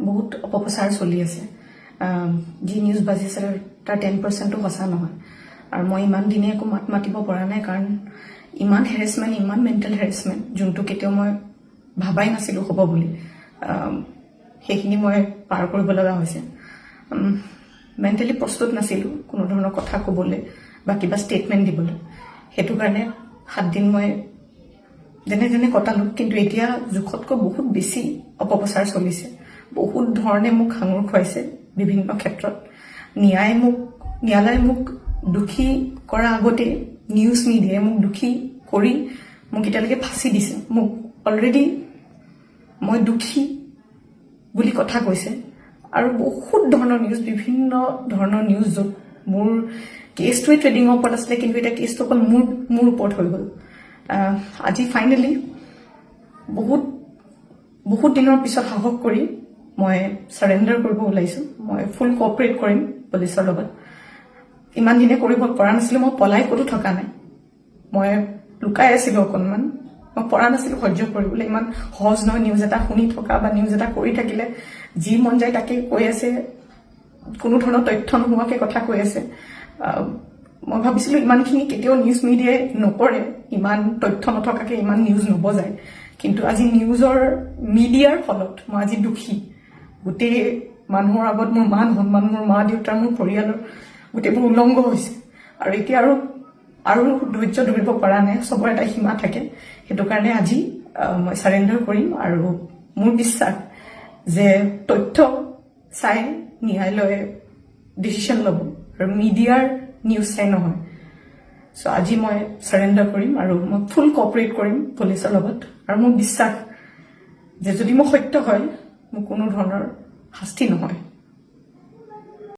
বহুত অপপ্ৰচাৰ চলি আছে। যি নিউজ বাজিছে, তাৰ 10%-ও সঁচা নহয়। আৰু মই ইমান দিনে একো মাত মাতিব পৰা নাই, কাৰণ ইমান হেৰেছমেণ্ট, ইমান মেণ্টেল হেৰেছমেণ্ট, যোনটো কেতিয়াও মই ভাবাই নাছিলোঁ হ'ব বুলি, সেইখিনি মই পাৰ কৰিব লগা হৈছে। মেণ্টেলি প্ৰস্তুত নাছিলোঁ কোনো ধৰণৰ কথা ক'বলৈ বা কিবা ষ্টেটমেণ্ট দিবলৈ। সেইটো কাৰণে 7 দিন মই যেনে তেনে কটালো। কিন্তু এতিয়া জোখতকৈ বহুত বেছি অপপ্ৰচাৰ চলিছে। বহুত ধৰণে মোক সাঙুৰ খুৱাইছে বিভিন্ন ক্ষেত্ৰত। ন্যায়ালয়ে মোক দোষী কৰা আগতেই নিউজ মিডিয়াই মোক দোষী কৰি মোক এতিয়ালৈকে ফাঁচি দিছে। মোক অলৰেডি মই দোষী বুলি কথা কৈছে। আৰু বহুত ধৰণৰ নিউজ, বিভিন্ন ধৰণৰ নিউজ, য'ত মোৰ কেছটোৱে ট্ৰেডিঙৰ ওপৰত আছিলে, কিন্তু এতিয়া কেছটো অকল মোৰ ওপৰত হৈ গ'ল। আজি ফাইনেলি বহুত বহুত দিনৰ পিছত সাহস কৰি মই চাৰেণ্ডাৰ কৰিব ওলাইছোঁ। মই ফুল কোঅপাৰেট কৰিম পুলিচৰ লগত। ইমান দিনে কৰিব পৰা নাছিলোঁ। মই পলাই ক'তো থকা নাই, মই লুকাই আছিলোঁ অকণমান। মই পৰা নাছিলোঁ সহ্য কৰিবলৈ। ইমান সহজ নহয় নিউজ এটা শুনি থকা বা নিউজ এটা কৰি থাকিলে। যি মন যায় তাকে কৈ আছে, কোনো ধৰণৰ তথ্য নোহোৱাকে কথা কৈ আছে। মই ভাবিছিলোঁ ইমানখিনি কেতিয়াও নিউজ মিডিয়াই নকৰে, ইমান তথ্য নথকাকে ইমান নিউজ নবজায়। কিন্তু আজি নিউজৰ মিডিয়াৰ ফলত মই আজি দোষী। গোটেই মানুহৰ আগত মোৰ মান সন্মান, মোৰ মা দেউতাৰ, মোৰ পৰিয়ালৰ গোটেইবোৰ উলংঘ হৈছে। আৰু এতিয়া আৰু ধৈৰ্য ধৰিব পৰা নাই। চবৰে এটা সীমা থাকে। সেইটো কাৰণে আজি মই চাৰেণ্ডাৰ কৰিম। আৰু মোৰ বিশ্বাস যে তথ্য চাই ন্যায়ালয়ে ডিচিশ্যন ল'ব আৰু মিডিয়াৰ নিউজ চাই নহয়। চ' আজি মই চাৰেণ্ডাৰ কৰিম আৰু মই ফুল কোঅপাৰেট কৰিম পুলিচৰ লগত। আৰু মোৰ বিশ্বাস যে যদি মই সত্য হয়, মোৰ কোনো ধৰণৰ শাস্তি নহয়।